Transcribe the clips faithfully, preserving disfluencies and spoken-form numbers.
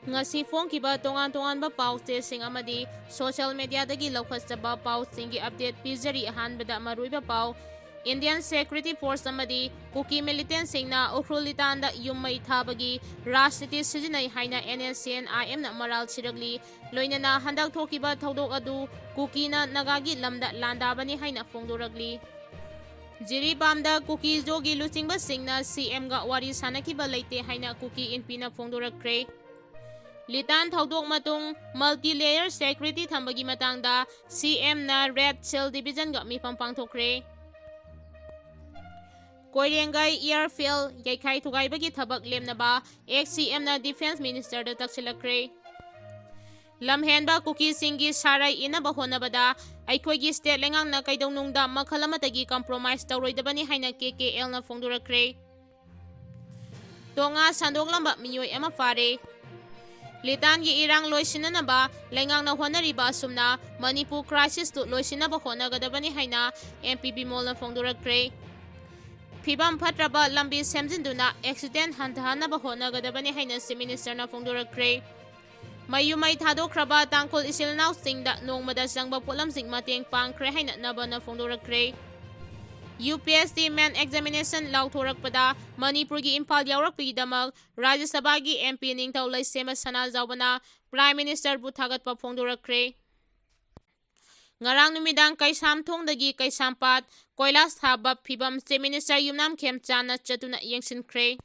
ꯉꯁꯤ ꯐꯣꯡꯈꯤꯕ ꯇꯣꯉꯥꯟ ꯇꯣꯉꯥꯟꯕ ꯄꯥꯎ ꯆꯦꯁꯤꯡ ꯑꯃꯗꯤ social mediaꯗꯒꯤ ꯂꯧꯈꯠꯆꯕ ꯄꯥꯎꯁꯤꯡꯒꯤ update ꯄꯤꯖꯔꯤ꯫ ꯑꯍꯥꯟꯕꯗ ꯃꯔꯨꯑꯣꯏꯕ ꯄꯥꯎ, Indian Security Force ꯑꯃꯗꯤ ꯀꯨꯀꯤ militantꯁꯤꯡꯅ ꯎꯈ꯭ꯔꯨꯜ ꯂꯤꯇꯥꯟꯗ ꯌꯨꯝ ꯃꯩ ꯊꯥꯕꯒꯤ ꯔꯥꯖꯅꯤꯇꯤ ꯁꯤꯖꯤꯟꯅꯩ ꯍꯥꯏꯅ NSCN-IMꯅ ꯃꯔꯥꯜ ꯁꯤꯔꯛꯂꯤ꯫ ꯂꯣꯏꯅꯅ ꯍꯟꯗꯛ ꯊꯣꯛꯈꯤꯕ ꯊꯧꯗꯣꯛ ꯑꯗꯨ ꯀꯨꯀꯤꯅ ꯅꯥꯒꯥꯒꯤ ꯂꯝꯗ ꯂꯥꯟꯗꯥꯕꯅꯤ ꯍꯥꯏꯅ ꯐꯣꯡꯗꯣꯔꯛꯂꯤ꯫ ꯖꯤꯔꯤꯕꯥꯝꯗ ꯀꯨꯀꯤ ꯖꯣꯒꯤ ꯂꯨꯆꯤꯡꯕꯁꯤꯡꯅ CMꯒ ꯋꯥꯔꯤ ꯁꯥꯅꯈꯤꯕ ꯂꯩꯇꯦ ꯍꯥꯏꯅ ꯀꯨꯀꯤ ꯏꯟꯄꯤꯅ ꯐꯣꯡꯗꯣꯔꯛꯈ꯭ꯔꯦ꯫ ꯂꯤꯇꯥꯟ ꯊꯧꯗꯣꯛ ꯃꯇꯨꯡ multi-layer security ꯊꯝꯕꯒꯤ ꯃꯇꯥꯡꯗ CMꯅ Red Cell Divisionꯒ ꯃꯤꯐꯝ ꯄꯥꯡꯊꯣꯛꯈ꯭ꯔꯦ꯫ ꯀꯣꯏꯔꯦꯡꯒꯩ airfield ꯌꯩꯈꯥꯏ ꯊꯨꯒꯥꯏꯕꯒꯤ ꯊꯕꯛ ꯂꯦꯞꯅꯕ ex-CMꯅ Defence Ministerꯗ ꯇꯛꯁꯤꯜꯂꯛꯈ꯭ꯔꯦ꯫ ꯂꯝꯍꯦꯟꯕ ꯀꯨꯀꯤꯁꯤꯡꯒꯤ ꯁꯥꯔꯩ ꯏꯟꯅꯕ ꯍꯣꯠꯅꯕꯗ ꯑꯩꯈꯣꯏꯒꯤ state ꯂꯩꯉꯥꯛꯅ ꯀꯩꯗꯧꯅꯨꯡꯗ ꯃꯈꯜ ꯑꯃꯠꯇꯒꯤ compromise ꯇꯧꯔꯣꯏꯗꯕꯅꯤ ꯍꯥꯏꯅ KKLꯅ ꯐꯣꯡꯗꯣꯔꯛꯈ꯭ꯔꯦ꯫ ꯇꯣꯉꯥ ꯁꯟꯗꯣꯛꯂꯝꯕ ꯃꯤꯑꯣꯏ ꯑꯃ ꯐꯥꯔꯦ꯫ ꯂꯤꯇꯥꯟꯒꯤ ꯏꯔꯥꯡ ꯂꯣꯏꯁꯤꯟꯅꯅꯕ ꯂꯩꯉꯥꯛꯅ ꯍꯣꯠꯅꯔꯤꯕ ꯑꯁꯨꯝꯅ ꯃꯅꯤꯄꯨꯔ crisisꯇꯨ ꯂꯣꯏꯁꯤꯟꯅꯕ ꯍꯣꯠꯅꯒꯗꯕꯅꯤ ꯍꯥꯏꯅ MP ꯕꯤꯃꯣꯜꯅ ꯐꯣꯡꯗꯣꯔꯛꯈ꯭ꯔꯦ꯫ ꯐꯤꯕꯝ ꯐꯠꯇ꯭ꯔꯕ ꯂꯝꯕꯤ ꯁꯦꯝꯖꯤꯟꯗꯨꯅ accident ꯍꯟꯊꯍꯟꯅꯕ ꯍꯣꯠꯅꯒꯗꯕꯅꯤ ꯍꯥꯏꯅ Chief Ministerꯅ ꯐꯣꯡꯗꯣꯔꯛꯈ꯭ꯔꯦ꯫ ꯃꯌꯨꯝ ꯃꯩ ꯊꯥꯗꯣꯛꯈ꯭ꯔꯕ ꯇꯥꯡꯈꯨꯜ ꯏꯆꯤꯜ ꯏꯅꯥꯎꯁꯤꯡꯗ ꯅꯣꯡꯃꯗ ꯆꯪꯕ ꯄꯣꯠꯂꯝꯁꯤꯡ ꯃꯇꯦꯡ ꯄꯥꯡꯈ꯭ꯔꯦ ꯍꯥꯏꯅ ꯅꯕꯅ ꯐꯣꯡꯗꯣꯔꯛꯈ꯭ꯔꯦ꯫ UPSC main examination ꯂꯥꯎꯊꯣꯔꯛꯄꯗ ꯃꯅꯤꯄꯨꯔꯒꯤ ꯏꯝꯐꯥꯜ ꯌꯥꯎꯔꯛꯄꯒꯤꯗꯃꯛ ꯔꯥꯖ꯭ꯌ ꯁꯚꯥꯒꯤ MP ꯅꯤꯡꯊꯧ ꯂꯩꯁꯦꯝꯕ ꯁꯅꯥꯖꯥꯎꯕꯅ Prime Ministerꯕꯨ ꯊꯥꯒꯠꯄ ꯐꯣꯡꯗꯣꯔꯛꯈ꯭ꯔꯦ꯫ ꯉꯔꯥꯡ ꯅꯨꯃꯤꯗꯥꯡ ꯀꯩꯁꯥꯝꯊꯣꯡꯗꯒꯤ ꯀꯩꯁꯥꯝꯄꯥꯠ ꯀꯣꯏꯂꯥꯁ ꯊꯥꯕ ꯐꯤꯕꯝ Chief Minister ꯌꯨꯝꯅꯥꯝ ꯈꯦꯝꯆꯥꯟꯅ ꯆꯠꯇꯨꯅ ꯌꯦꯡꯁꯤꯟꯈ꯭ꯔꯦ꯫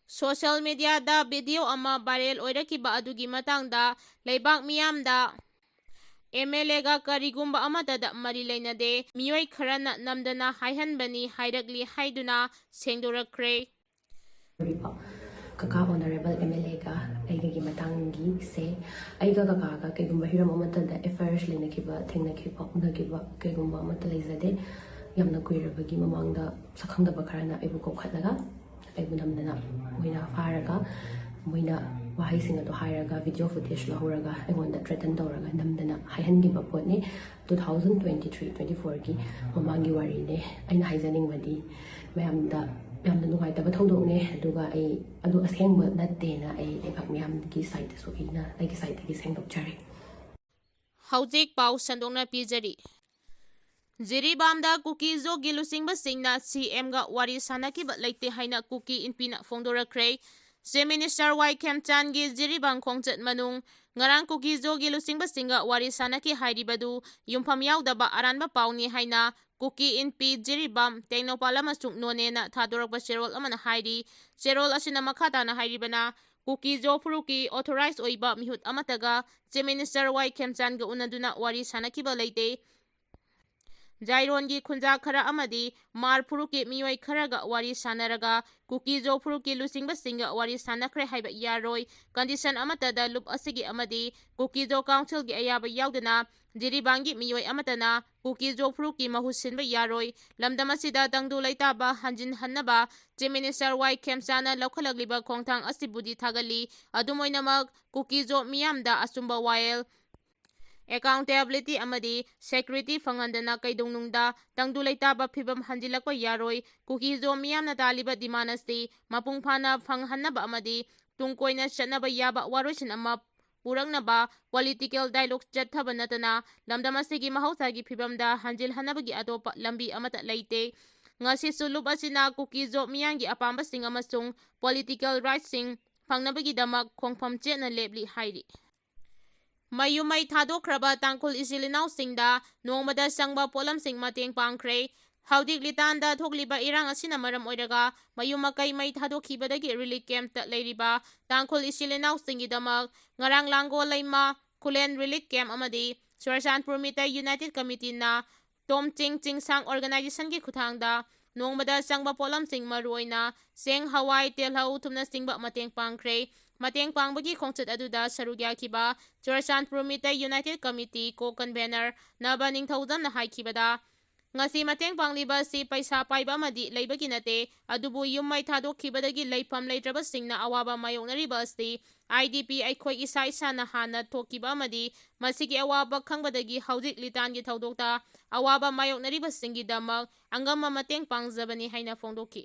Social mediaꯗ video ꯑꯃ viral ꯑꯣꯏꯔꯛꯈꯤꯕ ꯑꯗꯨꯒꯤ ꯃꯇꯥꯡꯗ ꯂꯩꯕꯥꯛ ꯃꯤꯌꯥꯝꯗ MLAꯒ ꯀꯔꯤꯒꯨꯝꯕ ꯑꯃꯠꯇꯗ ꯃꯔꯤ ꯂꯩꯅꯗꯦ, ꯃꯤꯑꯣꯏ ꯈꯔꯅ ꯅꯝꯗꯅ ꯍꯥꯏꯍꯟꯕꯅꯤ ꯍꯥꯏꯔꯛꯂꯤ ꯍꯥꯏꯗꯨꯅ ꯁꯦꯡꯗꯣꯔꯛꯈ꯭ꯔꯦ꯫ ꯀꯀꯥ Honourable MLAꯒ ꯑꯩꯒꯒꯤ ꯃꯇꯥꯡꯒꯤꯁꯦ, ꯑꯩꯒ ꯀꯀꯥꯒ ꯀꯩꯒꯨꯝꯕ ꯍꯤꯔꯝ ꯑꯃꯠꯇꯗ FIRs ꯂꯩꯅꯈꯤꯕ, ꯊꯦꯡꯅꯈꯤꯕ, ꯎꯅꯈꯤꯕ ꯀꯩꯒꯨꯝꯕ ꯑꯃꯠꯇ ꯂꯩꯖꯗꯦ꯫ ꯌꯥꯝꯅ ꯀꯨꯏꯔꯕꯒꯤ ꯃꯃꯥꯡꯗ ꯁꯛꯈꯪꯗꯕ ꯈꯔꯅ ꯑꯩꯕꯨ ꯀꯧꯈꯠꯂꯒ ꯑꯩꯕꯨ ꯅꯝꯗꯅ ꯃꯣꯏꯅ ꯐꯥꯔꯒ, ꯃꯣꯏꯅ ꯋꯥꯍꯩꯁꯤꯡ ꯑꯗꯣ ꯍꯥꯏꯔꯒ video footage ꯂꯧꯍꯧꯔꯒ ꯑꯩꯉꯣꯟꯗ threaten ꯇꯧꯔꯒ ꯅꯝꯗꯅ ꯍꯥꯏꯍꯟꯈꯤꯕ ꯄꯣꯠꯅꯤ꯫ Two thousand twenty three twenty fourꯒꯤ ꯃꯃꯥꯡꯒꯤ ꯋꯥꯔꯤꯅꯦ꯫ ꯑꯩꯅ ꯍꯥꯏꯖꯅꯤꯡꯕꯗꯤ ꯃꯌꯥꯝꯗ ꯌꯥꯝꯅ ꯅꯨꯡꯉꯥꯏꯇꯕ ꯊꯧꯗꯣꯛꯅꯦ, ꯑꯗꯨꯒ ꯑꯩ ꯑꯗꯨ ꯑꯁꯦꯡꯕ ꯅꯠꯇꯦꯅ ꯑꯩ ꯂꯩꯕꯥꯛ ꯃꯤꯌꯥꯝꯒꯤ ꯁꯥꯏꯠꯇꯁꯨ ꯑꯩꯅ ꯑꯩꯒꯤ ꯁꯥꯏꯠꯇꯒꯤ ꯁꯦꯡꯗꯣꯛꯆꯔꯤ꯫ ꯍꯧꯖꯤꯛ ꯄꯥꯎ ꯁꯟꯗꯣꯛꯅ ꯄꯤꯖꯔꯤ꯫ ꯖꯤꯔꯤꯕꯥꯝꯗ ꯀꯨꯀꯤ ꯖꯣꯒꯤ ꯂꯨꯆꯤꯡꯕꯁꯤꯡꯅ ꯁꯤ ꯑꯦꯝꯒ ꯋꯥꯔꯤ ꯁꯥꯟꯅꯈꯤꯕ ꯂꯩꯇꯦ ꯍꯥꯏꯅ ꯀꯨꯀꯤ ꯏꯟꯄꯤꯅ ꯐꯣꯡꯗꯣꯔꯛꯈ꯭ꯔꯦ꯫ ꯆꯤꯐ ꯃꯤꯅꯤꯁꯇꯔ ꯋꯥꯏ ꯈꯦꯝꯆꯥꯟꯒꯤ ꯖꯤꯔꯤꯕꯥꯝ ꯈꯣꯡꯆꯠ ꯃꯅꯨꯡ ꯉꯔꯥꯡ ꯀꯨꯀꯤ ꯖꯣꯒꯤ ꯂꯨꯆꯤꯡꯕꯁꯤꯡꯒ ꯋꯥꯔꯤ ꯁꯥꯟꯅꯈꯤ ꯍꯥꯏꯔꯤꯕꯗꯨ ꯌꯨꯝꯐꯝ ꯌꯥꯎꯗꯕ ꯑꯔꯥꯟꯕ ꯄꯥꯎꯅꯤ ꯍꯥꯏꯅ ꯀꯨꯀꯤ ꯏꯟꯄꯤ ꯖꯤꯔꯤꯕꯥꯝ, ꯇꯦꯡꯅꯧꯄꯥꯜ ꯑꯃꯁꯨꯡ ꯅꯣꯅꯦꯅ ꯊꯥꯗꯣꯔꯛꯄ ꯆꯦꯔꯣꯜ ꯑꯃꯅ ꯍꯥꯏꯔꯤ꯫ ꯆꯦꯔꯣꯜ ꯑꯁꯤꯅ ꯃꯈꯥ ꯇꯥꯅ ꯍꯥꯏꯔꯤꯕꯅ, ꯀꯨꯀꯤ ꯖꯣ ꯐꯨꯔꯨꯞꯀꯤ ꯑꯣꯊꯣꯔꯥꯏꯖ ꯑꯣꯏꯕ ꯃꯤꯍꯨꯠ ꯑꯃꯠꯇꯒ ꯆꯤꯐ ꯃꯤꯅꯤꯁꯇꯔ ꯋꯥꯏ ꯈꯦꯝꯆꯥꯟꯒ ꯎꯅꯗꯨꯅ ꯋꯥꯔꯤ ꯁꯥꯟꯅꯈꯤꯕ ꯂꯩꯇꯦ꯫ ꯖꯥꯏꯔꯣꯟꯒꯤ ꯈꯨꯟꯖꯥ ꯈꯔ ꯑꯃꯗꯤ ꯃꯥꯔ ꯐꯨꯔꯨꯞꯀꯤ ꯃꯤꯑꯣꯏ ꯈꯔꯒ ꯋꯥꯔꯤ ꯁꯥꯟꯅꯔꯒ ꯀꯨꯀꯤ ꯖꯣ ꯐꯨꯔꯨꯞꯀꯤ ꯂꯨꯆꯤꯡꯕꯁꯤꯡꯒ ꯋꯥꯔꯤ ꯁꯥꯟꯅꯈ꯭ꯔꯦ ꯍꯥꯏꯕ ꯌꯥꯔꯣꯏ꯫ ꯀꯟꯗꯤꯁꯟ ꯑꯃꯠꯇꯗ ꯂꯨꯞ ꯑꯁꯤꯒꯤ ꯑꯃꯗꯤ ꯀꯨꯀꯤ ꯖꯣ ꯀꯥꯎꯟꯁꯤꯜꯒꯤ ꯑꯌꯥꯕ ꯌꯥꯎꯗꯅ ꯖꯤꯔꯤꯕꯥꯝꯒꯤ ꯃꯤꯑꯣꯏ ꯑꯃꯠꯇꯅ ꯀꯨꯀꯤ ꯖꯣ ꯐꯨꯔꯨꯞꯀꯤ ꯃꯍꯨꯠ ꯁꯤꯟꯕ ꯌꯥꯔꯣꯏ꯫ ꯂꯝꯗꯝ ꯑꯁꯤꯗ ꯇꯪꯗꯨ ꯂꯩꯇꯥꯕ ꯍꯟꯖꯤꯟꯍꯟꯅꯕ ꯆꯤꯐ ꯃꯤꯅꯤꯁꯇꯔ ꯋꯥꯏ ꯈꯦꯝꯆꯥꯟꯅ ꯂꯧꯈꯠꯂꯛꯂꯤꯕ ꯈꯣꯡꯊꯥꯡ ꯑꯁꯤꯕꯨꯗꯤ ꯊꯥꯒꯠꯂꯤ꯫ ꯑꯗꯨꯝ ꯑꯣꯏꯅꯃꯛ ꯀꯨꯀꯤ ꯖꯣ ꯃꯤꯌꯥꯝꯗ ꯑꯆꯨꯝꯕ ꯋꯥꯌꯦꯜ, ꯑꯦꯀꯥꯎꯟꯇꯦꯕꯤꯂꯤꯇꯤ ꯑꯃꯗꯤ ꯁꯦꯀ꯭ꯌꯨꯔꯤꯇꯤ ꯐꯪꯍꯟꯗꯅ ꯀꯩꯗꯧꯅꯨꯡꯗ ꯇꯪꯗꯨ ꯂꯩꯇꯥꯕ ꯐꯤꯕꯝ ꯍꯟꯖꯤꯜꯂꯛꯄ ꯌꯥꯔꯣꯏ꯫ ꯀꯨꯀꯤ ꯖꯣ ꯃꯤꯌꯥꯝꯅ ꯇꯥꯜꯂꯤꯕ ꯗꯤꯃꯥꯟ ꯑꯁꯤ ꯃꯄꯨꯡ ꯐꯥꯅ ꯐꯪꯍꯟꯅꯕ ꯑꯃꯗꯤ ꯇꯨꯡ ꯀꯣꯏꯅ ꯆꯠꯅꯕ ꯌꯥꯕ ꯋꯥꯔꯣꯏꯁꯤꯟ ꯑꯃ ꯄꯨꯔꯛꯅꯕ ꯄꯣꯂꯤꯇꯤꯀꯦꯜ ꯗꯥꯏꯂꯣꯒ ꯆꯠꯊꯕ ꯅꯠꯇꯅ ꯂꯝꯗꯝ ꯑꯁꯤꯒꯤ ꯃꯍꯧꯁꯥꯒꯤ ꯐꯤꯕꯝꯗ ꯍꯟꯖꯤꯜꯍꯟꯅꯕꯒꯤ ꯑꯇꯣꯞꯄ ꯂꯝꯕꯤ ꯑꯃꯠꯇ ꯂꯩꯇꯦ꯫ ꯉꯁꯤꯁꯨ ꯂꯨꯞ ꯑꯁꯤꯅ ꯀꯨꯀꯤ ꯖꯣ ꯃꯤꯌꯥꯝꯒꯤ ꯑꯄꯥꯝꯕꯁꯤꯡ ꯑꯃꯁꯨꯡ ꯄꯣꯂꯤꯇꯤꯀꯦꯜ ꯔꯥꯏꯠꯁꯤꯡ ꯐꯪꯅꯕꯒꯤꯗꯃꯛ ꯈꯣꯡꯐꯝ ꯆꯦꯠꯅ ꯂꯦꯞꯂꯤ ꯍꯥꯏꯔꯤ꯫ ꯃꯌꯨꯝ ꯃꯩ ꯊꯥꯗꯣꯛꯈ꯭ꯔꯕ ꯇꯥꯡꯈꯨꯜ ꯏꯆꯤꯜ ꯏꯅꯥꯎꯁꯤꯡꯗ ꯅꯣꯡꯃꯗ ꯆꯪꯕ ꯄꯣꯠꯂꯝꯁꯤꯡ ꯃꯇꯦꯡ ꯄꯥꯡꯈ꯭ꯔꯦ꯫ ꯍꯧꯖꯤꯛ ꯂꯤꯇꯥꯟꯗ ꯊꯣꯛꯂꯤꯕ ꯏꯔꯥꯡ ꯑꯁꯤꯅ ꯃꯔꯝ ꯑꯣꯏꯔꯒ ꯃꯌꯨꯝ ꯃꯀꯩ ꯃꯩ ꯊꯥꯗꯣꯛꯈꯤꯕꯗꯒꯤ ꯔꯤꯂꯤꯐ ꯀꯦꯝꯞꯇ ꯂꯩꯔꯤꯕ ꯇꯥꯡꯈꯨꯜ ꯏꯆꯤꯜ ꯏꯅꯥꯎꯁꯤꯡꯒꯤꯗꯃꯛ ꯉꯔꯥꯡ ꯂꯥꯡꯒꯣꯜ ꯂꯩꯃ ꯈꯨꯂꯦꯟ ꯔꯤꯂꯤꯐ ꯀꯦꯝꯞ ꯑꯃꯗꯤ ꯆꯨꯔꯆꯥꯟꯄꯨꯔ ꯃꯤꯇꯩ ꯌꯨꯅꯥꯏꯇꯦꯗ ꯀꯃꯤꯇꯤꯅ ꯇꯣꯝꯆꯤꯡ ꯆꯤꯡꯁꯥꯡ ꯑꯣꯔꯒꯅꯥꯏꯖꯦꯁꯟꯒꯤ ꯈꯨꯠꯊꯥꯡꯗ ꯅꯣꯡꯃꯗ ꯆꯪꯕ ꯄꯣꯠꯂꯝꯁꯤꯡ ꯃꯔꯨꯑꯣꯏꯅ ꯆꯦꯡ, ꯍꯋꯥꯏ, ꯇꯤꯜꯍꯧ, ꯊꯨꯝꯅꯆꯤꯡꯕ ꯃꯇꯦꯡ ꯄꯥꯡꯈ꯭ꯔꯦ꯫ ꯃꯇꯦꯡ ꯄꯥꯡꯕꯒꯤ ꯈꯣꯡꯆꯠ ꯑꯗꯨꯗ ꯁꯔꯨꯛ ꯌꯥꯈꯤꯕ ꯆꯨꯔꯆꯥꯟꯄꯨꯔ ꯃꯤꯇꯩ ꯌꯨꯅꯥꯏꯇꯦꯗ ꯀꯃꯤꯇꯤ ꯀꯣ ꯀꯟꯚꯦꯅꯔ ꯅꯕ ꯅꯤꯡꯊꯧꯖꯝꯅ ꯍꯥꯏꯈꯤꯕꯗ, ꯉꯁꯤ ꯃꯇꯦꯡ ꯄꯥꯡꯂꯤꯕ ꯑꯁꯤ ꯄꯩꯁꯥ ꯄꯥꯏꯕ ꯑꯃꯗꯤ ꯂꯩꯕꯒꯤ ꯅꯠꯇꯦ, ꯑꯗꯨꯕꯨ ꯌꯨꯝ ꯃꯩ ꯊꯥꯗꯣꯛꯈꯤꯕꯗꯒꯤ ꯂꯩꯐꯝ ꯂꯩꯇ꯭ꯔꯕꯁꯤꯡꯅ ꯑꯋꯥꯕ ꯃꯥꯌꯣꯛꯅꯔꯤꯕ ꯑꯁꯤ ꯑꯥꯏ ꯗꯤ ꯄꯤ ꯑꯩꯈꯣꯏ ꯏꯁꯥ ꯏꯁꯥꯅ ꯍꯥꯟꯅ ꯊꯣꯛꯈꯤꯕ ꯑꯃꯗꯤ ꯃꯁꯤꯒꯤ ꯑꯋꯥꯕ ꯈꯪꯕꯗꯒꯤ ꯍꯧꯖꯤꯛ ꯂꯤꯇꯥꯟꯒꯤ ꯊꯧꯗꯣꯛꯇ ꯑꯋꯥꯕ ꯃꯥꯌꯣꯛꯅꯔꯤꯕꯁꯤꯡꯒꯤꯗꯃꯛ ꯑꯉꯝꯕ ꯃꯇꯦꯡ ꯄꯥꯡꯖꯕꯅꯤ ꯍꯥꯏꯅ ꯐꯣꯡꯗꯣꯛꯈꯤ꯫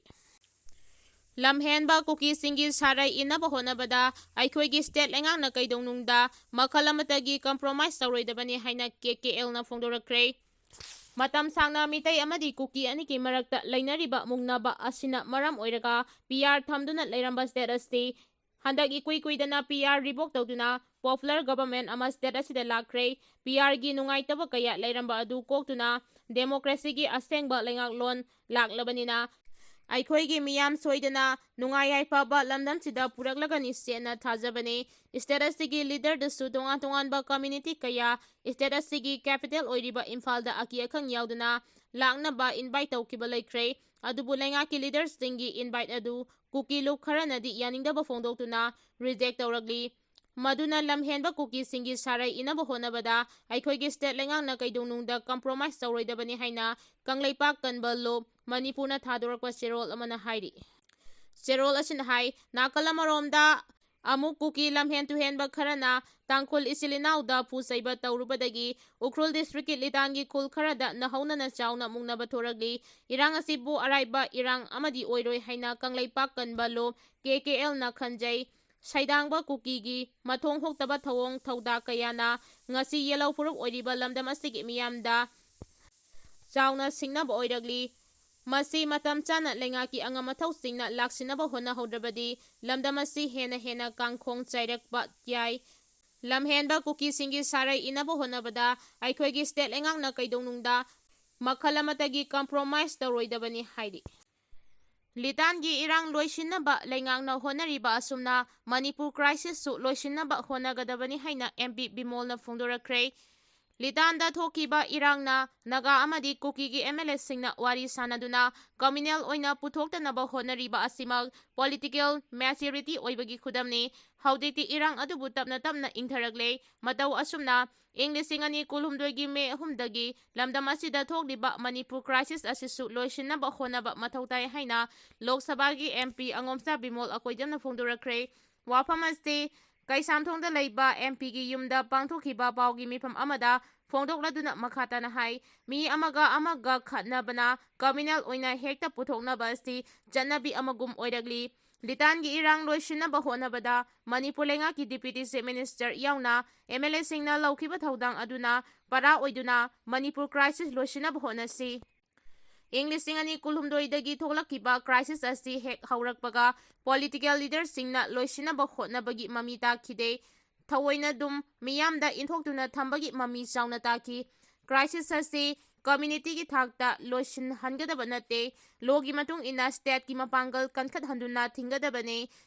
ꯂꯝꯍꯦꯟꯕ ꯀꯨꯀꯤꯁꯤꯡꯒꯤ ꯁꯥꯔꯩ ꯏꯟꯅꯕ ꯍꯣꯠꯅꯕꯗ ꯑꯩꯈꯣꯏꯒꯤ state ꯂꯩꯉꯥꯛꯅ ꯀꯩꯗꯧꯅꯨꯡꯗ ꯃꯈꯜ ꯑꯃꯠꯇꯒꯤ compromise ꯇꯧꯔꯣꯏꯗꯕꯅꯤ ꯍꯥꯏꯅ K K L ꯅ ꯐꯣꯡꯗꯣꯔꯛꯈ꯭ꯔꯦ꯫ ꯃꯇꯝ ꯁꯥꯡꯅ ꯃꯤꯇꯩ ꯑꯃꯗꯤ ꯀꯨꯀꯤ ꯑꯅꯤꯒꯤ ꯃꯔꯛꯇ ꯂꯩꯅꯔꯤꯕ ꯃꯨꯛꯅꯕ ꯑꯁꯤꯅ ꯃꯔꯝ ꯑꯣꯏꯔꯒ P R ꯊꯝꯗꯨꯅ ꯂꯩꯔꯝꯕ state ꯑꯁꯤ ꯍꯟꯗꯛ ꯏꯀꯨꯏ ꯀꯨꯏꯗꯅ P R revoke ꯇꯧꯗꯨꯅ popular government ꯑꯃ state ꯑꯁꯤꯗ ꯂꯥꯛꯈ꯭ꯔꯦ꯫ P R ꯒꯤ ꯅꯨꯡꯉꯥꯏꯇꯕ ꯀꯌꯥ ꯂꯩꯔꯝꯕ ꯑꯗꯨ ꯀꯣꯛꯇꯨꯅ democracy ꯒꯤ ꯑꯁꯦꯡꯕ ꯂꯩꯉꯥꯛꯂꯣꯟ ꯂꯥꯛꯂꯕꯅꯤꯅ ꯑꯩꯈꯣꯏꯒꯤ ꯃꯤꯌꯥꯝ ꯁꯣꯏꯗꯅ ꯅꯨꯡꯉꯥꯏ ꯌꯥꯏꯐꯕ ꯂꯝꯗꯝꯁꯤꯗ ꯄꯨꯔꯛꯂꯒꯅꯤ ꯁꯦꯅ ꯊꯥꯖꯕꯅꯤ꯫ State ꯑꯁꯤꯒꯤ leader ꯗꯁꯨ ꯇꯣꯉꯥꯟ ꯇꯣꯉꯥꯟꯕ community ꯀꯌꯥ state ꯑꯁꯤꯒꯤ capital ꯑꯣꯏꯔꯤꯕ ꯏꯝꯐꯥꯜꯗ ꯑꯀꯤ ꯑꯈꯪ ꯌꯥꯎꯗꯅ ꯂꯥꯛꯅꯕ invite ꯇꯧꯈꯤꯕ ꯂꯩꯈ꯭ꯔꯦ꯫ ꯑꯗꯨꯕꯨ ꯂꯩꯉꯥꯛꯀꯤ leader ꯁꯤꯡꯒꯤ invite ꯑꯗꯨ ꯀꯨꯀꯤ ꯂꯨꯞ ꯈꯔꯅꯗꯤ ꯌꯥꯅꯤꯡꯗꯕ ꯐꯣꯡꯗꯣꯛꯇꯨꯅ reject ꯇꯧꯔꯛꯂꯤ꯫ ꯃꯗꯨꯅ ꯂꯝꯍꯦꯟꯕ ꯀꯨꯀꯤꯁꯤꯡꯒꯤ ꯁꯥꯔꯩ ꯏꯟꯅꯕ ꯍꯣꯠꯅꯕꯗ ꯑꯩꯈꯣꯏꯒꯤ state ꯂꯩꯉꯥꯛꯅ ꯀꯩꯗꯧꯅꯨꯡꯗ compromise ꯇꯧꯔꯣꯏꯗꯕꯅꯤ ꯍꯥꯏꯅ ꯀꯪꯂꯩꯄꯥꯛ ꯀꯟꯕ ꯂꯨꯞ ꯃꯅꯤꯄꯨꯔꯅ ꯊꯥꯗꯣꯔꯛꯄ ꯆꯦꯔꯣꯜ ꯑꯃꯅ ꯍꯥꯏꯔꯤ꯫ ꯆꯦꯔꯣꯜ ꯑꯁꯤꯅ ꯍꯥꯏ, ꯅꯥꯀꯜ ꯑꯃꯔꯣꯝꯗ ꯑꯃꯨꯛ ꯀꯨꯀꯤ ꯂꯝꯍꯦꯟ ꯇꯨꯍꯦꯟꯕ ꯈꯔꯅ ꯇꯥꯡꯈꯨꯜ ꯏꯆꯤꯜ ꯏꯅꯥꯎꯗ ꯐꯨ ꯆꯩꯕ ꯇꯧꯔꯨꯕꯗꯒꯤ ꯎꯈ꯭ꯔꯨꯜ district ꯀꯤ ꯂꯤꯇꯥꯟꯒꯤ ꯈꯨꯜ ꯈꯔꯗ ꯅꯍꯧꯅꯅ ꯆꯥꯎꯅ ꯃꯨꯛꯅꯕ ꯊꯣꯔꯛꯂꯤ꯫ ꯏꯔꯥꯡ ꯑꯁꯤꯕꯨ ꯑꯔꯥꯏꯕ ꯏꯔꯥꯡ ꯑꯃꯗꯤ ꯑꯣꯏꯔꯣꯏ ꯍꯥꯏꯅ ꯀꯪꯂꯩꯄꯥꯛ ꯀꯟꯕ ꯂꯨꯞ K K L ꯅ ꯈꯟꯖꯩ꯫ ꯁꯩꯗꯥꯡꯕ ꯀꯨꯀꯤꯒꯤ ꯃꯊꯣꯡ ꯍꯣꯛꯇꯕ ꯊꯧꯑꯣꯡ ꯊꯧꯗꯥ ꯀꯌꯥꯅ ꯉꯁꯤ ꯌꯦꯜꯍꯧ ꯐꯨꯔꯨꯞ ꯑꯣꯏꯔꯤꯕ ꯂꯝꯗꯝ ꯑꯁꯤꯒꯤ ꯃꯤꯌꯥꯝꯗ ꯆꯥꯎꯅ ꯁꯤꯡꯅꯕ ꯑꯣꯏꯔꯛꯂꯤ꯫ ꯃꯁꯤ ꯃꯇꯝ ꯆꯥꯅ ꯂꯩꯉꯥꯛꯀꯤ ꯑꯉꯝ ꯑꯊꯧꯁꯤꯡꯅ ꯂꯥꯛꯁꯤꯟꯅꯕ ꯍꯣꯠꯅꯍꯧꯗ꯭ꯔꯕꯗꯤ ꯂꯝꯗꯝ ꯑꯁꯤ ꯍꯦꯟꯅ ꯍꯦꯟꯅ ꯀꯥꯡꯈꯣꯡ ꯆꯥꯏꯔꯛꯄ ꯌꯥꯏ꯫ ꯂꯝꯍꯦꯟꯕ ꯀꯨꯀꯤꯁꯤꯡꯒꯤ ꯁꯥꯔꯩ ꯏꯟꯅꯕ ꯍꯣꯠꯅꯕꯗ ꯑꯩꯈꯣꯏꯒꯤ state ꯂꯩꯉꯥꯛꯅ ꯀꯩꯗꯧꯅꯨꯡꯗ ꯃꯈꯜ ꯑꯃꯠꯇꯒꯤ compromise ꯇꯧꯔꯣꯏꯗꯕꯅꯤ ꯍꯥꯏꯔꯤ꯫ ꯂꯤꯇꯥꯟꯒꯤ ꯏꯔꯥꯡ ꯂꯣꯏꯁꯤꯟꯅꯕ ꯂꯩꯉꯥꯛꯅ ꯍꯣꯠꯅꯔꯤꯕ ꯑꯁꯨꯝꯅ ꯃꯅꯤꯄꯨꯔ crisis ꯁꯨ ꯂꯣꯏꯁꯤꯟꯅꯕ ꯍꯣꯠꯅꯒꯗꯕꯅꯤ ꯍꯥꯏꯅ M P ꯕꯤꯃꯣꯜꯅ ꯐꯣꯡꯗꯣꯔꯛꯈ꯭ꯔꯦ꯫ ꯂꯤꯇꯥꯟꯗ ꯊꯣꯛꯈꯤꯕ ꯏꯔꯥꯡꯅ ꯅꯥꯒꯥ ꯑꯃꯗꯤ ꯀꯨꯀꯤꯒꯤ M L A ꯁꯤꯡꯅ ꯋꯥꯔꯤ ꯁꯥꯅꯗꯨꯅ communal ꯑꯣꯏꯅ ꯄꯨꯊꯣꯛꯇꯅꯕ ꯍꯣꯠꯅꯔꯤꯕ ꯑꯁꯤꯃꯛ political maturity ꯑꯣꯏꯕꯒꯤ ꯈꯨꯗꯝꯅꯤ꯫ ꯍꯧꯖꯤꯛꯇꯤ ꯏꯔꯥꯡ ꯑꯗꯨꯕꯨ ꯇꯞꯅ ꯇꯞꯅ ꯏꯪꯊꯔꯛꯂꯦ꯫ ꯃꯇꯧ ꯑꯁꯨꯝꯅ ꯏꯪ ꯂꯤꯁꯤꯡ ꯑꯅꯤ ꯀꯨꯟꯍꯨꯝꯗꯣꯏꯒꯤ May ꯑꯍꯨꯝꯗꯒꯤ ꯂꯝꯗꯝ ꯑꯁꯤꯗ ꯊꯣꯛꯂꯤꯕ ꯃꯅꯤꯄꯨꯔ crisis ꯑꯁꯤꯁꯨ ꯂꯣꯏꯁꯤꯟꯅꯕ ꯍꯣꯠꯅꯕ ꯃꯊꯧ ꯇꯥꯏ ꯍꯥꯏꯅ ꯂꯣꯛ ꯁꯚꯥꯒꯤ M P ꯑꯉꯣꯝꯆꯥ ꯕꯤꯃꯣꯜ ꯑꯀꯣꯏꯖꯝꯅ ꯐꯣꯡꯗꯣꯔꯛꯈ꯭ꯔꯦ꯫ ꯋꯥꯐꯝ ꯑꯁꯤ ꯀꯩꯁꯥꯝꯊꯣꯡꯗ ꯂꯩꯕ ꯑꯦꯝ ꯄꯤꯒꯤ ꯌꯨꯝꯗ ꯄꯥꯡꯊꯣꯛꯈꯤꯕ ꯄꯥꯎꯒꯤ ꯃꯤꯐꯝ ꯑꯃꯗ ꯐꯣꯡꯗꯣꯛꯂꯗꯨꯅ ꯃꯈꯥ ꯇꯥꯅ ꯍꯥꯏ, ꯃꯤ ꯑꯃꯒ ꯑꯃꯒ ꯈꯠꯅꯕꯅ ꯀꯝꯃ꯭ꯌꯨꯅꯦꯜ ꯑꯣꯏꯅ ꯍꯦꯛꯇ ꯄꯨꯊꯣꯛꯅꯕ ꯑꯁꯤ ꯆꯠꯅꯕꯤ ꯑꯃꯒꯨꯝ ꯑꯣꯏꯔꯛꯂꯤ꯫ ꯂꯤꯇꯥꯟꯒꯤ ꯏꯔꯥꯡ ꯂꯣꯏꯁꯤꯟꯅꯕ ꯍꯣꯠꯅꯕꯗ ꯃꯅꯤꯄꯨꯔ ꯂꯩꯉꯥꯛꯀꯤ ꯗꯤꯄ꯭ꯌꯨꯇꯤ ꯆꯤꯐ ꯃꯤꯅꯤꯁꯇꯔ ꯌꯥꯎꯅ ꯑꯦꯝ ꯑꯦꯜ ꯑꯦꯁꯤꯡꯅ ꯂꯧꯈꯤꯕ ꯊꯧꯗꯥꯡ ꯑꯗꯨꯅ ꯄꯔꯥ ꯑꯣꯏꯗꯨꯅ ꯃꯅꯤꯄꯨꯔ ꯀ꯭ꯔꯥꯏꯁꯤꯁ ꯂꯣꯏꯁꯤꯟꯅꯕ ꯍꯣꯠꯅꯁꯤ꯫ ꯏꯪ ꯂꯤꯁꯤꯡ ꯑꯅꯤ ꯀꯨꯟꯍꯨꯝꯗꯣꯏꯗꯒꯤ ꯊꯣꯛꯂꯛꯈꯤꯕ ꯀ꯭ꯔꯥꯏꯁꯤꯁ ꯑꯁꯤ ꯍꯦꯛ ꯍꯧꯔꯛꯄꯒ ꯄꯣꯂꯤꯇꯤꯀꯦꯜ ꯂꯤꯗꯔꯁꯤꯡꯅ ꯂꯣꯏꯁꯤꯟꯅꯕ ꯍꯣꯠꯅꯕꯒꯤ ꯃꯃꯤ ꯇꯥꯈꯤꯗꯦ꯫ ꯊꯑꯣꯏꯅ ꯑꯗꯨꯝ ꯃꯤꯌꯥꯝꯗ ꯏꯟꯊꯣꯛꯇꯨꯅ ꯊꯝꯕꯒꯤ ꯃꯃꯤ ꯆꯥꯎꯅ ꯇꯥꯈꯤ꯫ ꯀ꯭ꯔꯥꯏꯁꯤꯁ ꯑꯁꯤ ꯀꯝꯃ꯭ꯌꯨꯅꯤꯇꯤꯒꯤ ꯊꯥꯛꯇ ꯂꯣꯏꯁꯤꯟꯍꯟꯒꯗꯕ ꯅꯠꯇꯦ꯫ ꯂꯣꯒꯤ ꯃꯇꯨꯡ ꯏꯟꯅ ꯁ꯭ꯇꯦꯠꯀꯤ ꯃꯄꯥꯡꯒꯜ ꯀꯟꯈꯠꯍꯟꯗꯨꯅ ꯊꯤꯡꯒꯗꯕꯅꯤ꯫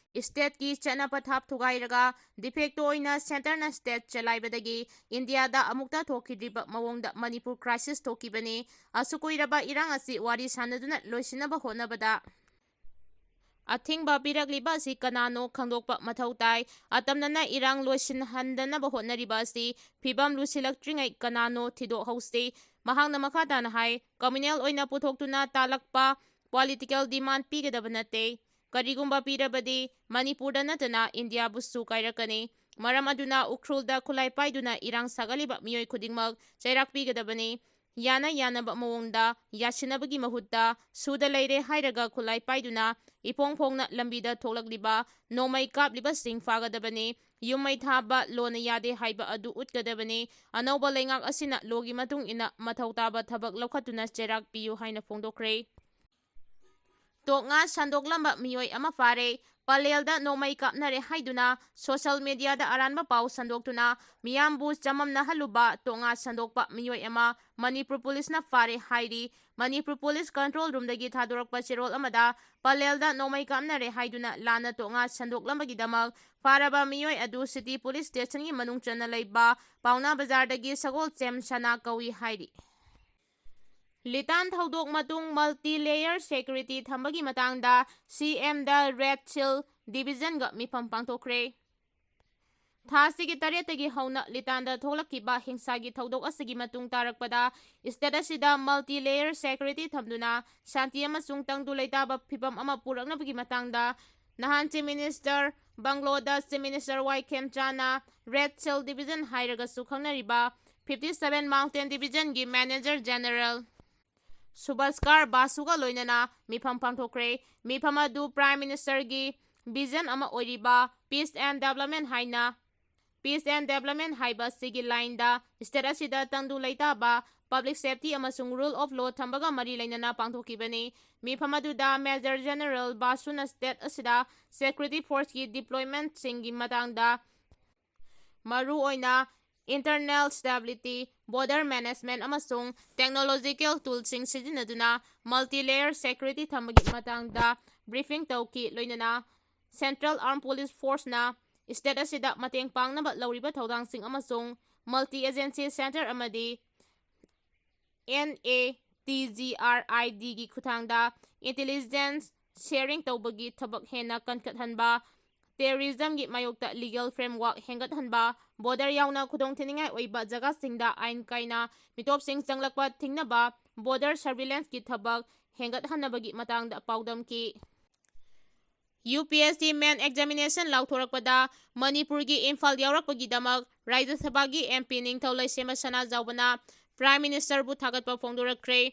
ꯁ꯭ꯇꯦꯠꯀꯤ ꯆꯠꯅ ꯄꯊꯥꯞ ꯊꯨꯒꯥꯏꯔꯒ ꯗꯤꯐꯦꯛꯇꯣ ꯑꯣꯏꯅ ꯁꯦꯟꯇꯔꯅ ꯁ꯭ꯇꯦꯠ ꯆꯂꯥꯏꯕꯗꯒꯤ ꯏꯟꯗꯤꯌꯥꯗ ꯑꯃꯨꯛꯇ ꯊꯣꯛꯈꯤꯗ꯭ꯔꯤꯕ ꯃꯑꯣꯡꯗ ꯃꯅꯤꯄꯨꯔ ꯀ꯭ꯔꯥꯏꯁꯤꯁ ꯊꯣꯛꯈꯤꯕꯅꯤ꯫ ꯑꯁꯨꯛ ꯀꯨꯏꯔꯕ ꯏꯔꯥꯡ ꯑꯁꯤ ꯋꯥꯔꯤ ꯁꯥꯟꯅꯗꯨꯅ ꯂꯣꯏꯁꯤꯟꯅꯕ ꯍꯣꯠꯅꯕꯗ ꯑꯊꯤꯡꯕ ꯄꯤꯔꯛꯂꯤꯕ ꯑꯁꯤ ꯀꯅꯥꯅꯣ ꯈꯪꯗꯣꯛꯄ ꯃꯊꯧ ꯇꯥꯏ꯫ ꯑꯇꯝꯅꯅ ꯏꯔꯥꯡ ꯂꯣꯏꯁꯤꯟꯍꯟꯗꯅꯕ ꯍꯣꯠꯅꯔꯤꯕ ꯑꯁꯤ ꯐꯤꯕꯝ ꯂꯨꯁꯤꯜꯂꯛꯇ꯭ꯔꯤꯉꯩ ꯀꯅꯥꯅꯣ ꯊꯤꯗꯣꯛꯍꯧꯁꯤ꯫ ꯃꯍꯥꯛꯅ ꯃꯈꯥ ꯇꯥꯅ ꯍꯥꯏ, ꯀꯝꯃ꯭ꯌꯨꯅꯦꯜ ꯑꯣꯏꯅ ꯄꯨꯊꯣꯛꯇꯨꯅ ꯇꯥꯜꯂꯛꯄ ꯄꯣꯂꯤꯇꯤꯀꯦꯜ ꯗꯤꯃꯥꯟ ꯄꯤꯒꯗꯕ ꯅꯠꯇꯦ꯫ ꯀꯔꯤꯒꯨꯝꯕ ꯄꯤꯔꯕꯗꯤ ꯃꯅꯤꯄꯨꯔꯗ ꯅꯠꯇꯅ ꯏꯟꯗꯤꯌꯥꯕꯨꯁꯨ ꯀꯥꯏꯔꯛꯀꯅꯤ꯫ ꯃꯔꯝ ꯑꯗꯨꯅ ꯎꯈ꯭ꯔꯨꯜꯗ ꯈꯨꯠꯂꯥꯏ ꯄꯥꯏꯗꯨꯅ ꯏꯔꯥꯡ ꯁꯥꯒꯠꯂꯤꯕ ꯃꯤꯑꯣꯏ ꯈꯨꯗꯤꯡꯃꯛ ꯆꯩꯔꯥꯛ ꯄꯤꯒꯗꯕꯅꯤ꯫ ꯌꯥꯅ ꯌꯥꯅꯕ ꯃꯑꯣꯡꯗ ꯌꯥꯁꯤꯟꯅꯕꯒꯤ ꯃꯍꯨꯠꯇ ꯁꯨꯗ ꯂꯩꯔꯦ ꯍꯥꯏꯔꯒ ꯈꯨꯠꯂꯥꯏ ꯄꯥꯏꯗꯨꯅ ꯏꯐꯣꯡ ꯐꯣꯡꯅ ꯂꯝꯕꯤꯗ ꯊꯣꯛꯂꯛꯂꯤꯕ ꯅꯣꯡꯃꯩ ꯀꯥꯞꯂꯤꯕꯁꯤꯡ ꯐꯥꯒꯗꯕꯅꯤ꯫ ꯌꯨꯝ ꯃꯩ ꯊꯥꯕ ꯂꯣꯅ ꯌꯥꯗꯦ ꯍꯥꯏꯕ ꯑꯗꯨ ꯎꯠꯀꯗꯕꯅꯤ꯫ ꯑꯅꯧꯕ ꯂꯩꯉꯥꯛ ꯑꯁꯤꯅ ꯂꯣꯒꯤ ꯃꯇꯨꯡ ꯏꯟꯅ ꯃꯊꯧ ꯇꯥꯕ ꯊꯕꯛ ꯂꯧꯈꯠꯇꯨꯅ ꯆꯩꯔꯥꯛ ꯄꯤꯌꯨ ꯍꯥꯏꯅ ꯐꯣꯡꯗꯣꯛꯈ꯭ꯔꯦ꯫ ꯇꯣꯛꯉꯥ ꯁꯟꯗꯣꯛꯂꯝꯕ ꯃꯤꯑꯣꯏ ꯑꯃ ꯐꯥꯔꯦ꯫ ꯄꯂꯦꯜꯗ ꯅꯣꯡꯃꯩ ꯀꯥꯞꯅꯔꯦ ꯍꯥꯏꯗꯨꯅ ꯁꯣꯁꯤꯌꯦꯜ ꯃꯤꯗꯤꯌꯥꯗ ꯑꯔꯥꯟꯕ ꯄꯥꯎ ꯁꯟꯗꯣꯛꯇꯨꯅ ꯃꯤꯌꯥꯝꯕꯨ ꯆꯃꯝꯅꯍꯜꯂꯨꯕ ꯇꯣꯛꯉꯥ ꯁꯟꯗꯣꯛꯄ ꯃꯤꯑꯣꯏ ꯑꯃ ꯃꯅꯤꯄꯨꯔ ꯄꯨꯂꯤꯁꯅ ꯐꯥꯔꯦ ꯍꯥꯏꯔꯤ꯫ ꯃꯅꯤꯄꯨꯔ ꯄꯨꯂꯤꯁ ꯀꯟꯇ꯭ꯔꯣꯜ ꯔꯨꯝꯗꯒꯤ ꯊꯥꯗꯣꯔꯛꯄ ꯆꯦꯔꯣꯜ ꯑꯃꯗ ꯄꯂꯦꯜꯗ ꯅꯣꯡꯃꯩ ꯀꯥꯞꯅꯔꯦ ꯍꯥꯏꯗꯨꯅ ꯂꯥꯟꯅ ꯇꯣꯛꯉꯥ ꯁꯟꯗꯣꯛꯂꯝꯕꯒꯤꯗꯃꯛ ꯐꯥꯔꯕ ꯃꯤꯑꯣꯏ ꯑꯗꯨ ꯁꯤꯇꯤ ꯄꯨꯂꯤꯁ ꯁ꯭ꯇꯦꯁꯟꯒꯤ ꯃꯅꯨꯡ ꯆꯟꯅ ꯂꯩꯕ ꯄꯥꯎꯅꯥ ꯕꯖꯥꯔꯗꯒꯤ ꯁꯒꯣꯜꯁꯦꯝ ꯁꯅꯥ ꯀꯧꯏ ꯍꯥꯏꯔꯤ꯫ ꯂꯤꯇꯥꯟ ꯊꯧꯗꯣꯛ ꯃꯇꯨꯡ ꯃꯜꯇꯤ ꯂꯦꯌꯔ ꯁꯦꯀ꯭ꯌꯨꯔꯤꯇꯤ ꯊꯝꯕꯒꯤ ꯃꯇꯥꯡꯗ ꯁꯤ ꯑꯦꯝꯗ ꯔꯦꯗ ꯁꯤꯜ ꯗꯤꯕꯤꯖꯟꯒ ꯃꯤꯐꯝ ꯄꯥꯡꯊꯣꯛꯈ꯭ꯔꯦ꯫ ꯊꯥ ꯑꯁꯤꯒꯤ ꯇꯔꯦꯠꯇꯒꯤ ꯍꯧꯅ ꯂꯤꯇꯥꯟꯗ ꯊꯣꯛꯂꯛꯈꯤꯕ ꯍꯤꯡꯁꯥꯒꯤ ꯊꯧꯗꯣꯛ ꯑꯁꯤꯒꯤ ꯃꯇꯨꯡ ꯇꯥꯔꯛꯄꯗ ꯁ꯭ꯇꯦꯠ ꯑꯁꯤꯗ ꯃꯜꯇꯤ ꯂꯦꯌꯔ ꯁꯦꯀ꯭ꯌꯨꯔꯤꯇꯤ ꯊꯝꯗꯨꯅ ꯁꯥꯟꯇꯤ ꯑꯃꯁꯨꯡ ꯇꯪꯗꯨ ꯂꯩꯇꯥꯕ ꯐꯤꯕꯝ ꯑꯃ ꯄꯨꯔꯛꯅꯕꯒꯤ ꯃꯇꯥꯡꯗ ꯅꯍꯥꯟ Chief Minister ꯕꯪꯒ꯭ꯂꯣꯗ Chief Minister ꯋꯥꯏ ꯈꯦꯝꯆꯥꯅ Red Shell Division ꯍꯥꯏꯔꯒꯁꯨ ꯈꯪꯅꯔꯤꯕ fifty seven Mountain Division ꯒꯤ Manager General ꯁꯨꯚꯥꯁꯀꯥꯔ ꯕꯥꯁꯨꯒ ꯂꯣꯏꯅꯅ ꯃꯤꯐꯝ ꯄꯥꯡꯊꯣꯛꯈ꯭ꯔꯦ꯫ ꯃꯤꯐꯝ ꯑꯗꯨ Prime Minister ꯒꯤ vision ꯑꯃ ꯑꯣꯏꯔꯤꯕ Peace and Development ꯍꯥꯏꯅ Peace and Development ꯍꯥꯏꯕ ꯑꯁꯤꯒꯤ line ꯗ state ꯑꯁꯤꯗ ꯇꯪꯗꯨ ꯂꯩꯇꯥꯕ, public safety ꯑꯃꯁꯨꯡ rule of law ꯊꯝꯕꯒ ꯃꯔꯤ ꯂꯩꯅꯅ ꯄꯥꯡꯊꯣꯛꯈꯤꯕꯅꯤ꯫ ꯃꯤꯐꯝ ꯑꯗꯨꯗ Major General ꯕꯥꯁꯨꯅ state ꯑꯁꯤꯗ security force ꯀꯤ deployment ꯁꯤꯡꯒꯤ ꯃꯇꯥꯡꯗ, ꯃꯔꯨꯑꯣꯏꯅ internal stability, border management ꯑꯃꯁꯨꯡ technological tool ꯁꯤꯡ ꯁꯤꯖꯤꯟꯅꯗꯨꯅ multi-layer security ꯊꯝꯕꯒꯤ ꯃꯇꯥꯡꯗ briefing ꯇꯧꯈꯤ꯫ ꯂꯣꯏꯅꯅ Central Armed Police Force ꯅ state ꯑꯁꯤꯗ ꯃꯇꯦꯡ ꯄꯥꯡꯅꯕ ꯂꯧꯔꯤꯕ ꯊꯧꯗꯥꯡꯁꯤꯡ ꯑꯃꯁꯨꯡ multi-agency centre ꯑꯃꯗꯤ N A T G R I D ꯒꯤ ꯈꯨꯠꯊꯥꯡꯗ intelligence sharing ꯇꯧꯕꯒꯤ ꯊꯕꯛ ꯍꯦꯟꯅ ꯀꯟꯈꯠꯍꯟꯕ, terrorism ꯒꯤ ꯃꯥꯌꯣꯛꯇ legal framework ꯍꯦꯟꯒꯠꯍꯟꯕ, border ꯌꯥꯎꯅ ꯈꯨꯗꯣꯡꯊꯤꯅꯤꯡꯉꯥꯏ ꯑꯣꯏꯕ ꯖꯒꯥꯁꯤꯡꯗ ꯑꯥꯏꯟ ꯀꯥꯏꯅ ꯃꯤꯇꯣꯞꯁꯤꯡ ꯆꯪꯂꯛꯄ ꯊꯤꯡꯅꯕ, border surveillance ꯀꯤ ꯊꯕꯛ ꯍꯦꯟꯒꯠꯍꯟꯅꯕꯒꯤ ꯃꯇꯥꯡꯗ ꯄꯥꯎꯗꯝꯈꯤ꯫ U P S C main examination ꯂꯥꯎꯊꯣꯔꯛꯄꯗ ꯃꯅꯤꯄꯨꯔꯒꯤ ꯏꯝꯐꯥꯜ ꯌꯥꯎꯔꯛꯄꯒꯤꯗꯃꯛ ꯔꯥꯖ꯭ꯌ ꯁꯚꯥꯒꯤ M P ꯅꯤꯡꯊꯧ ꯂꯩꯁꯦꯝꯕ ꯁꯅꯥꯖꯥꯎꯕꯅ Prime Minister ꯕꯨ ꯊꯥꯒꯠꯄ ꯐꯣꯡꯗꯣꯔꯛꯈ꯭ꯔꯦ꯫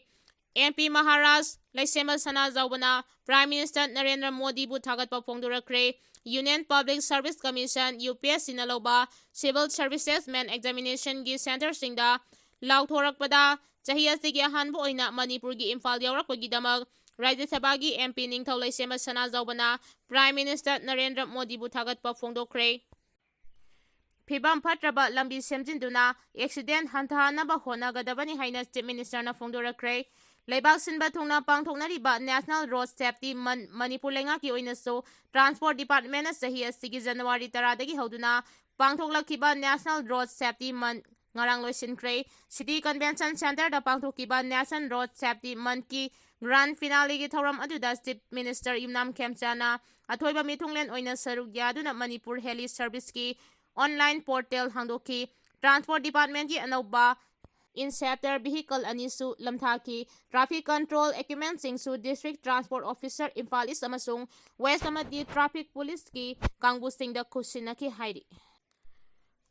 M P Maharaj ꯂꯩꯁꯦꯝꯕ ꯁꯅꯥꯖꯥꯎꯕꯅ Prime Minister Narendra ꯃꯣꯗꯤꯕꯨ ꯊꯥꯒꯠꯄ ꯐꯣꯡꯗꯣꯔꯛꯈ꯭ꯔꯦ꯫ Union Public Service Commission, U P S C ꯅ ꯂꯧꯕ Civil Services main examination ꯒꯤ centre ꯁꯤꯡꯗ ꯂꯥꯎꯊꯣꯔꯛꯄꯗ ꯆꯍꯤ ꯑꯁꯤꯒꯤ ꯑꯍꯥꯟꯕ ꯑꯣꯏꯅ ꯃꯅꯤꯄꯨꯔꯒꯤ ꯏꯝꯐꯥꯜ ꯌꯥꯎꯔꯛꯄꯒꯤꯗꯃꯛ ꯔꯥꯖ꯭ꯌ ꯁꯚꯥꯒꯤ M P ꯅꯤꯡꯊꯧ ꯂꯩꯁꯦꯝꯕ ꯁꯅꯥꯖꯥꯎꯕꯅ Prime Minister ꯅꯔꯦꯟꯗ꯭ꯔ ꯃꯣꯗꯤꯕꯨ ꯊꯥꯒꯠꯄ ꯐꯣꯡꯗꯣꯛꯈ꯭ꯔꯦ꯫ ꯐꯤꯕꯝ ꯐꯠꯇ꯭ꯔꯕ ꯂꯝꯕꯤ ꯁꯦꯝꯖꯤꯟꯗꯨꯅ accident ꯍꯟꯊꯍꯟꯅꯕ ꯍꯣꯠꯅꯒꯗꯕꯅꯤ ꯍꯥꯏꯅ Chief Minister ꯅ ꯐꯣꯡꯗꯣꯔꯛꯈ꯭ꯔꯦ꯫ ꯂꯩꯕꯥꯛ ꯁꯤꯟꯕ ꯊꯨꯡꯅ ꯄꯥꯡꯊꯣꯛꯅꯔꯤꯕ National Road Safety Month Manipur ꯂꯩꯉꯥꯛꯀꯤ ꯑꯣꯏꯅꯁꯨ Transport Department ꯅ ꯆꯍꯤ ꯑꯁꯤꯒꯤ January ꯇꯔꯥꯗꯒꯤ ꯍꯧꯗꯨꯅ ꯄꯥꯡꯊꯣꯛꯂꯛꯈꯤꯕ National Road Safety Month ꯉꯔꯥꯡ ꯂꯣꯏꯁꯤꯟꯈ꯭ꯔꯦ꯫ City Convention Centre ꯗ ꯄꯥꯡꯊꯣꯛꯈꯤꯕ National Road Safety Month ꯀꯤ grand finale ꯒꯤ ꯊꯧꯔꯝ ꯑꯗꯨꯗ Chief Minister ꯌꯨꯝꯅꯥꯝ ꯈꯦꯝꯆꯥꯅ ꯑꯊꯣꯏꯕ ꯃꯤꯊꯨꯡꯂꯦꯟ ꯑꯣꯏꯅ ꯁꯔꯨꯛ ꯌꯥꯗꯨꯅ Manipur Heli Service ꯀꯤ online portal ꯍꯥꯡꯗꯣꯛꯈꯤ꯫ Transport Department ꯀꯤ ꯑꯅꯧꯕ interceptor vehicle ꯑꯅꯤꯁꯨ ꯂꯝꯊꯥꯈꯤ꯫ Traffic control equipmentꯁꯤꯡꯁꯨ District Transport Officer Imphal East ꯑꯃꯁꯨꯡ West ꯑꯃꯗꯤ Traffic Policeꯀꯤ ꯀꯥꯡꯕꯨꯁꯤꯡꯗ ꯈꯨꯠꯁꯤꯟꯅꯈꯤ ꯍꯥꯏꯔꯤ꯫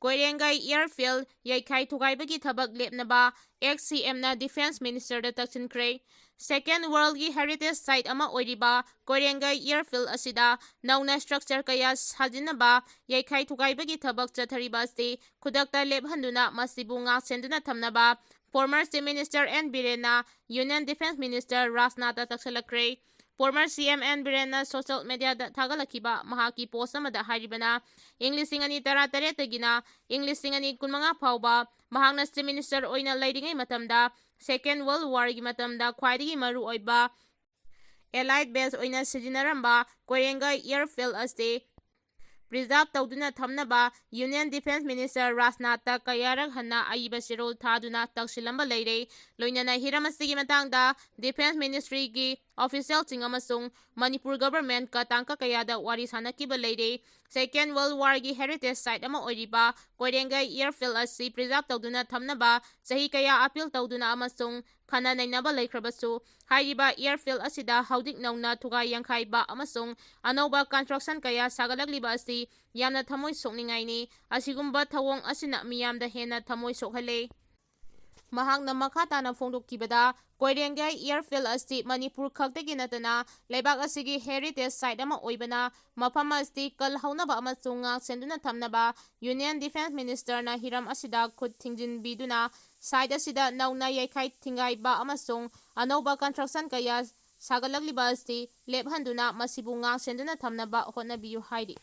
ꯀꯣꯏꯔꯦꯡꯒꯩ airfield ꯌꯩꯈꯥꯏ ꯊꯨꯒꯥꯏꯕꯒꯤ ꯊꯕꯛ ꯂꯦꯞꯅꯕ ex CMꯅ Defence Ministerꯗ ꯇꯛꯁꯤꯟꯈ꯭ꯔꯦ꯫ Second Worldꯒꯤ heritage site ꯑꯃ ꯑꯣꯏꯔꯤꯕ ꯀꯣꯏꯔꯦꯡꯒꯩ airfield ꯑꯁꯤꯗ ꯅꯧꯅ structure ꯀꯌꯥ ꯁꯥꯖꯤꯟꯅꯕ ꯌꯩꯈꯥꯏ ꯊꯨꯒꯥꯏꯕꯒꯤ ꯊꯕꯛ ꯆꯠꯊꯔꯤꯕ ꯑꯁꯤ ꯈꯨꯗꯛꯇ ꯂꯦꯞꯍꯟꯗꯨꯅ ꯃꯁꯤꯕꯨ ꯉꯥꯛꯁꯦꯟꯗꯨꯅ ꯊꯝꯅꯕ former Chief Minister N ꯕꯤꯔꯦꯟꯅ Union Defence Minister ꯔꯥꯖꯅꯥꯊꯇ ꯇꯛꯁꯤꯜꯂꯛꯈ꯭ꯔꯦ꯫ Former CM N ꯕꯤꯔꯦꯟꯅ social mediaꯗ ꯊꯥꯒꯠꯂꯛꯈꯤꯕ ꯃꯍꯥꯛꯀꯤ post ꯑꯃꯗ ꯍꯥꯏꯔꯤꯕꯅ, ꯏꯪ ꯂꯤꯁꯤꯡ ꯑꯅꯤ ꯇꯔꯥꯇꯔꯦꯠꯇꯒꯤꯅ ꯏꯪ ꯂꯤꯁꯤꯡ ꯑꯅꯤ ꯀꯨꯟꯃꯉꯥ ꯐꯥꯎꯕ ꯃꯍꯥꯛꯅ Chief Minister ꯑꯣꯏꯅ ꯂꯩꯔꯤꯉꯩ ꯃꯇꯝꯗ Second World Warꯒꯤ ꯃꯇꯝꯗ ꯈ꯭ꯋꯥꯏꯗꯒꯤ ꯃꯔꯨꯑꯣꯏꯕ allied base ꯑꯣꯏꯅ ꯁꯤꯖꯤꯟꯅꯔꯝꯕ ꯀꯣꯏꯔꯦꯡꯒꯩ airfield ꯑꯁꯤ preserve ꯇꯧꯗꯨꯅ ꯊꯝꯅꯕ Union Defence Minister ꯔꯥꯖꯅꯥꯊꯇ ꯀꯌꯥꯔꯛ ꯍꯟꯅ ꯑꯏꯕ ꯆꯦꯔꯣꯜ ꯊꯥꯗꯨꯅ ꯇꯛꯁꯤꯜꯂꯝꯕ ꯂꯩꯔꯦ꯫ ꯂꯣꯏꯅꯅ ꯍꯤꯔꯝ ꯑꯁꯤꯒꯤ ꯃꯇꯥꯡꯗ Defence Ministryꯒꯤ officialꯁꯤꯡ ꯑꯃꯁꯨꯡ ꯃꯅꯤꯄꯨꯔ governmentꯀ ꯇꯥꯡꯀꯛ ꯀꯌꯥꯗ ꯋꯥꯔꯤ ꯁꯥꯅꯈꯤꯕ ꯂꯩꯔꯦ꯫ Second World Warꯒꯤ heritage site ꯑꯃ ꯑꯣꯏꯔꯤꯕ ꯀꯣꯏꯔꯦꯡꯒꯩ airfield ꯑꯁꯤ preserve ꯇꯧꯗꯨꯅ ꯊꯝꯅꯕ ꯆꯍꯤ ꯀꯌꯥ appeal ꯇꯧꯗꯨꯅ ꯑꯃꯁꯨꯡ ꯈꯟꯅ ꯅꯩꯅꯕ ꯂꯩꯈ꯭ꯔꯕꯁꯨ, ꯍꯥꯏꯔꯤꯕ airfield ꯑꯁꯤꯗ ꯍꯧꯖꯤꯛ ꯅꯧꯅ ꯊꯨꯒꯥꯏ ꯌꯥꯡꯈꯥꯏꯕ ꯑꯃꯁꯨꯡ ꯑꯅꯧꯕ construction ꯀꯌꯥ ꯁꯥꯒꯠꯂꯛꯂꯤꯕ ꯑꯁꯤ ꯌꯥꯝꯅ ꯊꯃꯣꯏ ꯁꯣꯛꯅꯤꯡꯉꯥꯏꯅꯤ꯫ ꯑꯁꯤꯒꯨꯝꯕ ꯊꯧꯑꯣꯡ ꯑꯁꯤꯅ ꯃꯤꯌꯥꯝꯗ ꯍꯦꯟꯅ ꯊꯃꯣꯏ ꯁꯣꯛꯍꯜꯂꯦ꯫ ꯃꯍꯥꯛꯅ ꯃꯈꯥ ꯇꯥꯅ ꯐꯣꯡꯗꯣꯛꯈꯤꯕꯗ, ꯀꯣꯏꯔꯦꯡꯒꯩ airfield ꯑꯁꯤ ꯃꯅꯤꯄꯨꯔ ꯈꯛꯇꯒꯤ ꯅꯠꯇꯅ ꯂꯩꯕꯥꯛ ꯑꯁꯤꯒꯤ heritage site ꯑꯃ ꯑꯣꯏꯕꯅ, ꯃꯐꯝ ꯑꯁꯤ ꯀꯜꯍꯧꯅꯕ ꯑꯃꯁꯨꯡ ꯉꯥꯛꯁꯦꯟꯗꯨꯅ ꯊꯝꯅꯕ Union Defence Ministerꯅ ꯍꯤꯔꯝ ꯑꯁꯤꯗ ꯈꯨꯠ ꯊꯤꯡꯖꯤꯟꯕꯤꯗꯨꯅ site ꯑꯁꯤꯗ ꯅꯧꯅ ꯌꯩꯈꯥꯏ ꯊꯤꯡꯒꯥꯏꯕ ꯑꯃꯁꯨꯡ ꯑꯅꯧꯕ construction ꯀꯌꯥ ꯁꯥꯒꯠꯂꯛꯂꯤꯕ ꯑꯁꯤ ꯂꯦꯞꯍꯟꯗꯨꯅ ꯃꯁꯤꯕꯨ ꯉꯥꯛꯁꯦꯟꯗꯨꯅ ꯊꯝꯅꯕ ꯍꯣꯠꯅꯕꯤꯌꯨ ꯍꯥꯏꯔꯤ꯫